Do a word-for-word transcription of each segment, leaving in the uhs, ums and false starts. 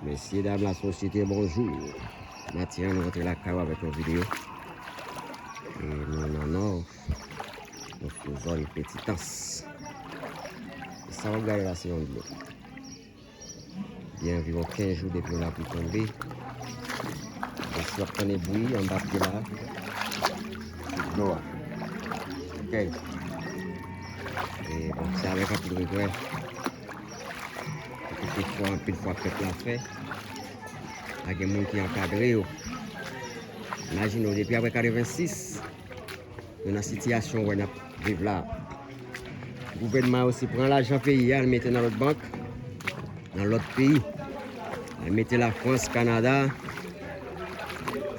Mesye dam, lasosyete, bonjou. Maten an, nou rantre lakay ou avèk yon videyo. E nou nan Nò, nou sou zòn Petitans. E sa w ap gade la, se yon dlo. Gen anviwon kenz jou depi yon lapli tonbe. E si w ap tande bri anba pye la, se dlo a. Ok. E bon, se avèk anpil regrè. Paske se fwa, anpil fwa pèp la fè. Pa gen moun ki ankadre yo. Imajine w, depi apre katrevensis, nou nan sitiyasyon w wè n ap viv la. Gouvènman an osi pran lajan peyi a, al mete nan lòt bank, nan lòt peyi. Al mete Lafrans, Kanada,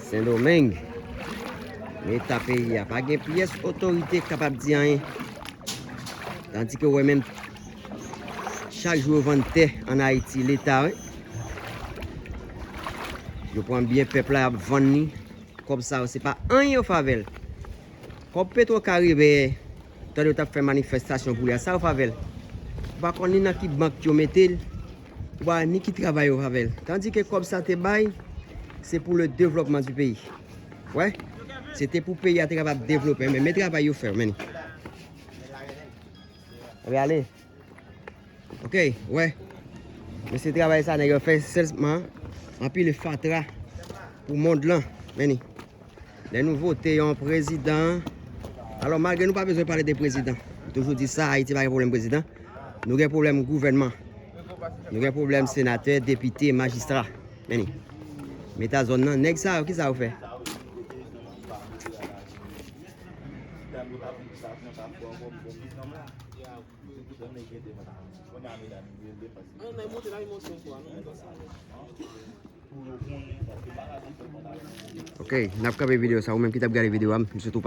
Sendomeng, Leta peyi a. Pa gen pyès otorite k kapab di anyen. Tandike w wè menm chak jou yo vann tè ann Ayiti, Leta, wi. Yo pran byen pèp la, y ap vann li. Kòb sa yo, se pa anyen yo fè avè l. Kòb Petwo Karibe, tande yo t ap fè manifestasyon pou li a, sa yo fè avè l? Ou pa konn ni nan ki bank yo mete l, ou pa ni ki travay yo fè avè l. Tandike kòb sa te bay, se pou le devlòpman di peyi. Wè, se te pou peyi a te kapab devlope, men, men travay yo fè, men. Epi ale. Ok, wè. Men se travay sa nèg yo fè sèlman, anpile fatra pou mond lan. Men ni. Lè nou vote yon prezidan, alò, malgre nou pa bezwen pale de prezidan, m toujou di sa, Ayiti pa gen pwoblèm prezidan. Nou gen pwoblèm gouvènman. Nou gen pwoblèm senatè, depite, majistra. Men ni. Meta zòn nan, nèg sa yo, ki sa yo fè? Ok, n ap kanpe videyo sa. Ou menm ki t ap gade videyo a, m sou tou